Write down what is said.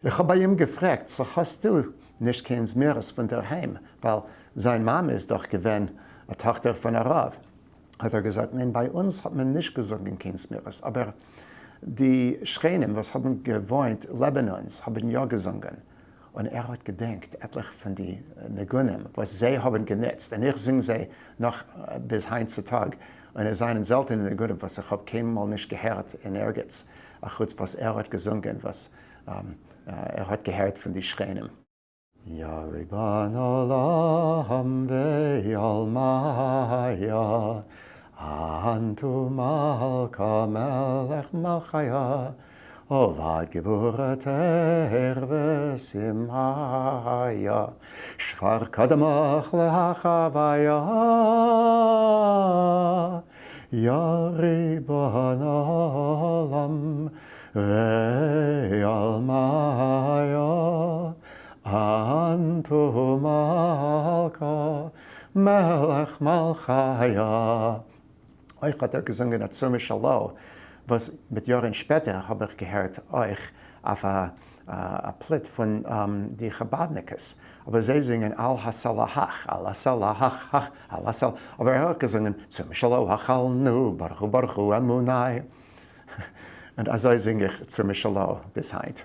איך האב ביי אים געפרעגט צו האסטו נישט קיין זמירות פון דערהיים, ווייל זיין מאמע איז דאך געווען א טאכטער פון א רב, האט ער געזאגט ניין ביי אונז האט מען נישט געזונגען קיין זמירות, אבער די שכנים וואס האבן געוואוינט לעבן אונז האבן יא געזונגען, און ער האט געדענקט עטליכע פון די ניגונים וואס זיי האבן גענוצט, און איך זינג זיי נאך ביז היינט צו טאג, און עס זענען זעלטענע ניגונים וואס איך האב קיינמאל נישט געהערט אין ערגעץ, אחוץ וואס ער האט געזונגען וואס ער האט געהערט פון די שכנים. יא ריבון עולם ועלמיא, אנת הוא מלכא מלך מלכיא, עבד גבורתך ושמהיה, שפר קדמך להחוויה, יא ריבון עולם ועלמיא, אנת הוא מלכא מלך מלכיא. אויך האט ער געזונגען א צור משלו וואס מיט יארען שפעטער האב איך געהערט אויך אויף א פליט פון די חבדניקעס, אבער זיי זינגען על הסלהך על הסלהך על הסל, אבער ער האט געזונגען צור משלו אכלנו ברכו ברכו אמוני, און אזוי זינג איך צור משלו ביז היינט.